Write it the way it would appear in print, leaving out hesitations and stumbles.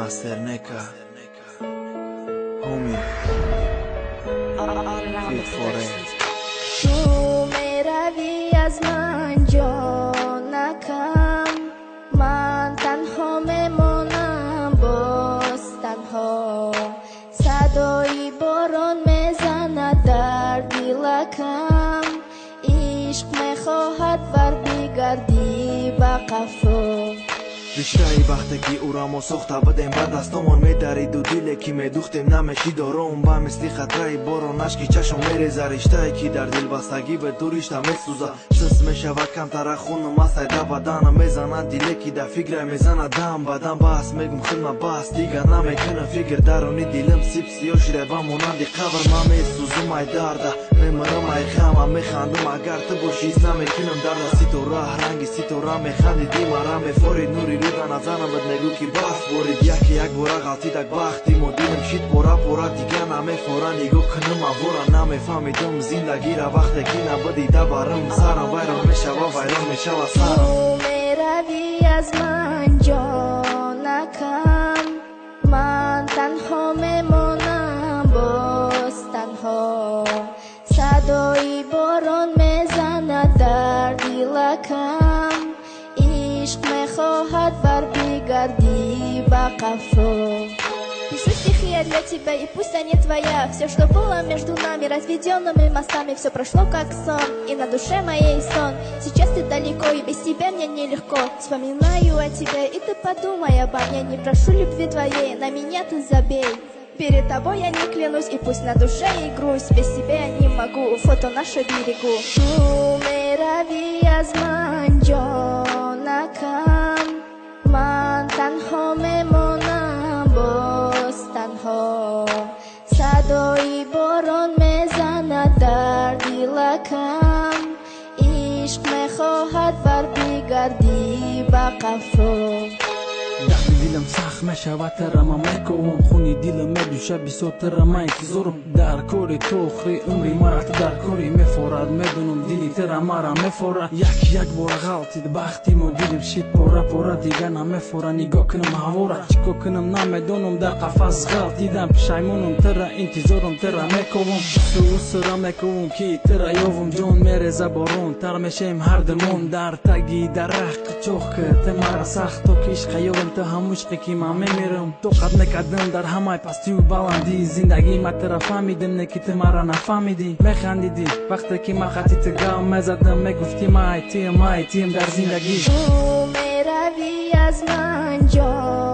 Master Neka, Homie, Fit for it. Ту меравӣ аз ман ҷонакам, ман танҳо мемонам боз танҳо. Садои борон мезанад дар дилакам, ишқ мехоҳад барбигардӣ ба қафо. Риштаи вақте ки ӯра мо сохта будем, ба дастомон медариду диле ки медухтем намешид ором, ба мисли қатраи борон ашки чашм мереза. Риштае ки дар дилбастагӣ ба ду ришта месӯза, сис мешавад камтара хунум асай да баданам мезанад, диле ки да фикрай мезанад дам бадам. Бас мегум хидма бас, дигар намекунам фикр, даруни дилам сип сиёҳ шуда ба монанди қабр. Ман месӯзум ай дарда, мемирам ай ғама, механдам агар ту бошӣ, ҳис намекунам дарда. Ситора ранги ситора механдиди мара мефорид, нури рӯда назарам бад мегӯ ки барф борид. Яке як бора ғалтидак бахти мо, дилам шид пора пора, дигар намефора. Нигоҳ кунам авора, намефаҳмидум зиндагира вақте ки набудӣ барам. Сарам вайрон мешава, вайрон мешава сарам. Ту меравӣ аз ман ҷонакам, ман танҳо мемонам боз танҳо. Садои борон мезанад дар дилакам, ишқ мехоҳад барбигардӣ ба қафо. Пишу стихи я для тебя, и пусть они твоя. Все, что было между нами, разведенными мостами, все прошло как сон, и на душе моей сон. Сейчас ты далеко, и без тебя мне нелегко. Вспоминаю о тебе, и ты подумай обо мне. Не прошу любви твоей, на меня ты забей. Перед тобой я не клянусь, и пусть на душе и грусть. Без тебя я не могу, фото наше берегу. Ту меравӣ аз ман ҷонакам, ман танҳо мемонам боз танҳо. Садои борон мезанад дар дилакам, ишқ мехоҳад барбигардӣ ба қафо. Дарди дилам сахт мешавад, тарама мековам, хуни дилам медӯша бисёр, тарама интизорам. Дар кори ту охири умри мара ту дар кори мефорад, медонам дили тара мара мефора. Як як бора ғалтид бахти мо, дилим шид пора пора, дигар намефора. Нигоҳ кунам ҳавора, чӣ кор кунам намедонам, дар қафас ғалтидам, пушаймонам, тара интизорам, тара мековам, сусура мековам ки тара ёвам. Ҷон мереза борон, тар мешем ҳардумон дар таги дарахт. Қичоқ ки ту мара сахт, то ки ишқа ёвам, ту ҳамун ишқе ки ман мемирам. Тоқат мекардам дар ҳамаи пастию баландӣ зиндагӣ, ма тара фаҳмидим, не ки ту мара нафаҳмидӣ. Механдидӣ вақте ки ман хати ту гам мезадам, мегуфтӣ ман айтиам, ман айтиам дар зиндагӣ. Ту меравӣ аз ман ҷонакам.